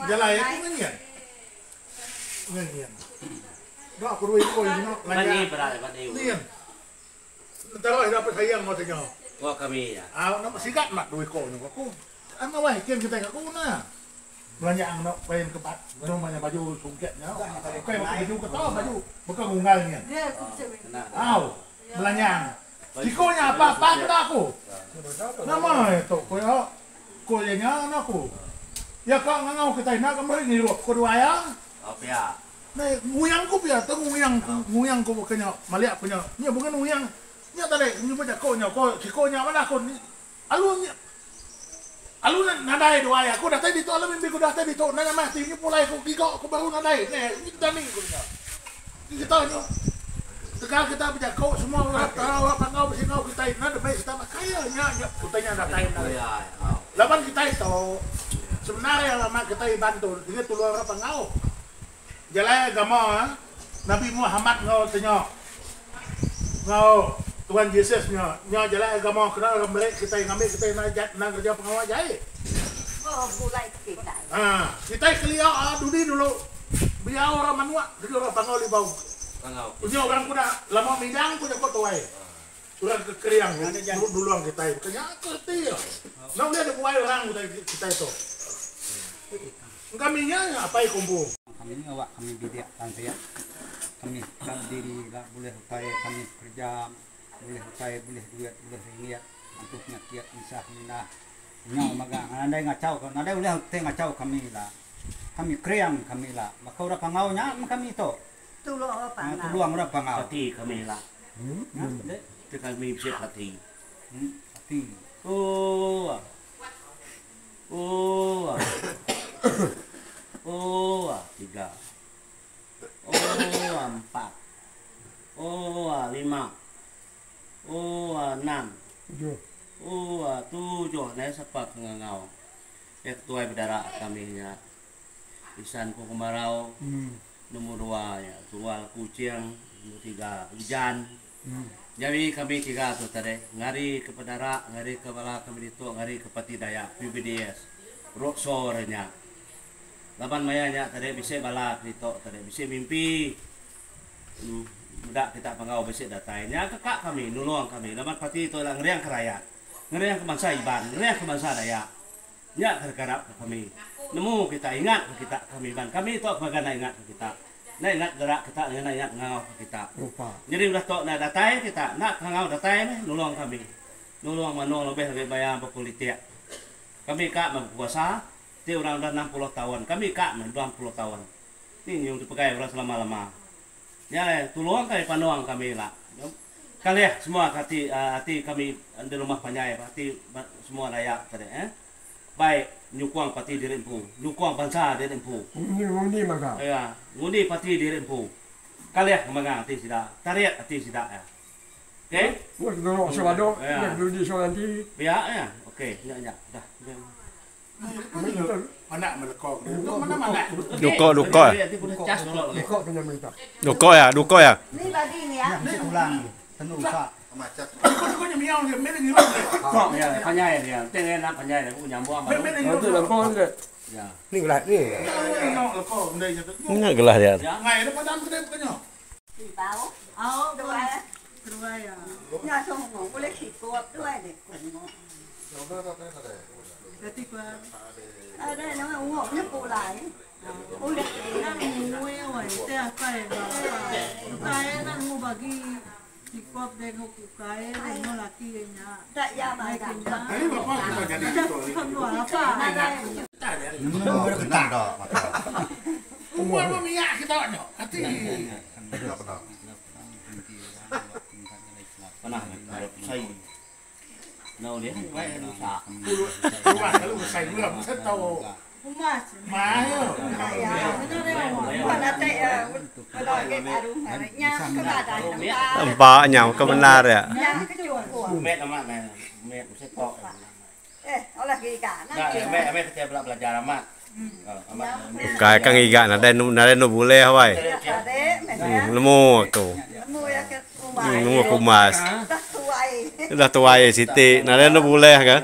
Jalai aku ngenyin. Ngenyin. Dok aku dua iko nya lanya. Ngenyin. Sementara ida pesayang enggau tanya. Enggau kami nya. Au nama sigat mat dua iko nya aku. Ang awai kin kitai ka aku nah. Belanja ang enda kain ke bat nama nya baju sungkit nya. Ukai baka baju ke tau baju baka ngunggal nyin. Au belanja ang. Siko nya apa apa kena aku. Nama iya tu ku iya. Ku iya nya ngena aku. Iya ka ngangau kitai enda ka meri ngirup ku duai iya. Nai nguyang ku pia tu nguyang ku nguyang ku baka nya malik ku nya. Nya bukan nguyang. Nya tadi nyebut jaku nya ko siko nya madah ku alu nya alu nadai duai aku datai ditu alu mimpi ku datai ditu enda nyamah ti nyu pulai ku giga ku baru nadai neh nyu dani ku nya. Kita nyu tegal kita bejaku semua orang tau orang panggau besingau kitai enda demi serta makai iya nya nya utai nya datai enda. Laban kitai tu sebenar iya amat kitai Iban tu diri tulung orang panggau. Jalai agama Nabi Muhammad enggau ti nya enggau Tuhan Jesus nya nya jalai agama kena orang meri kitai ngambi kitai enda enda ngereja pengawa jai. Ha kitai kelia dudi dulu biau orang manuk dudi orang Panggau Libau. Nya orang ku dah lama midang ku jaku tuai. Orang ke kering nulung kitai baka nya ke reti iya. Enda ulih dibuai orang kitai tu. Engka minya nya apai ku empu. Kami ni awak kami bidik lantik kami ka bediri ila bulih utai kami bekerja bulih utai bulih duit bulih ringgit antu penyakit misah mindah nyau mega nadai ngachau nadai ulih utai ngachau kami ila kami kering kami ila baka orang pangau nya meh kami tu. Tulung orang pangau. Parti kami ila. Ti kami bisi parti. Parti. Ooh. Ooh. Ooh, tiga. Ooh, empat. Ooh, lima. Ooh, enam. Ooh, tujuh. Nai sapa ke ngangau. Iya ketuai bedara kami nya. Isan ku kemarau nombor dua nya tunggal kuching nombor tiga ujan. Nyadi kami tiga tu tadi ngari ke pedara ngari ke bala kami ditu ngari ke parti Dayak PBDS roadshow re nya. Laban maya nya tadi bisi bala ke ditu tadi bisi mimpi meda kita panggau bisi datai nya ke ka kami nulung kami laban parti tu ila ngering ke rayat ngering ke bansa Iban ngering ke bansa Dayak. Nya ke dikarap ke kami. Nemu kita ingat ke kita kami iban. Kami tu ke mega enda ingat ke kita. Enda ingat gerak kita enda ingat ngangau ke kita. Nyadi udah tu enda datai kita enda kangau datai meh nulung kami. Nulung manung lebih agi maya bepolitik. Kami ka meh bekuasa ti orang udah 60 taun kami ka meh 60 taun. Ni nyu dipegai orang selama lama. Nya alai tulung kami pandung kami ila. Kalih semua ke ati ati kami di rumah panjai ati semua Dayak tadi eh. Bai nyukung parti diri empu, nyukung bansa diri empu. Ngundi mega. Ya, ngundi parti diri empu. Kalih ngemengang ati sida, tarit ati sida ya. Okey. Nya ke dulu asoh ado, nya ke dudi asoh nanti. Pia ya. Okey, nya nya. Dah. Duka duka. Duka ya, duka ya. Nya gelah dia. Empa nyau ke bendar iya. Ukai ka ngiga nadai nadai enu bulih wai. Nemu aku. Nemu aku umbas. Udah tuai siti nadai enda bulih ga.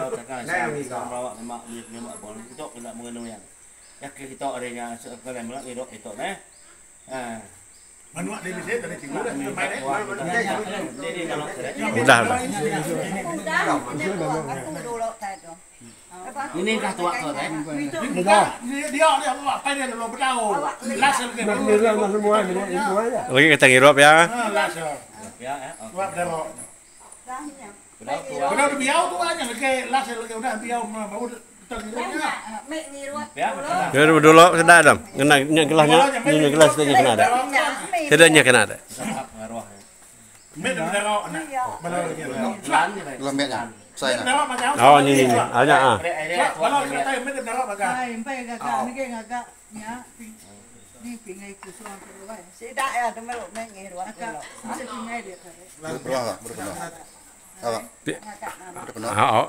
Udah udah. Lagi kita ngirup ya. Ya dulu seda dam. Ngena nya gelas nya, nya gelas nya kena ada. Seda nya kena ada. Oh ni ni ni. Ah nya ah. Ha oh.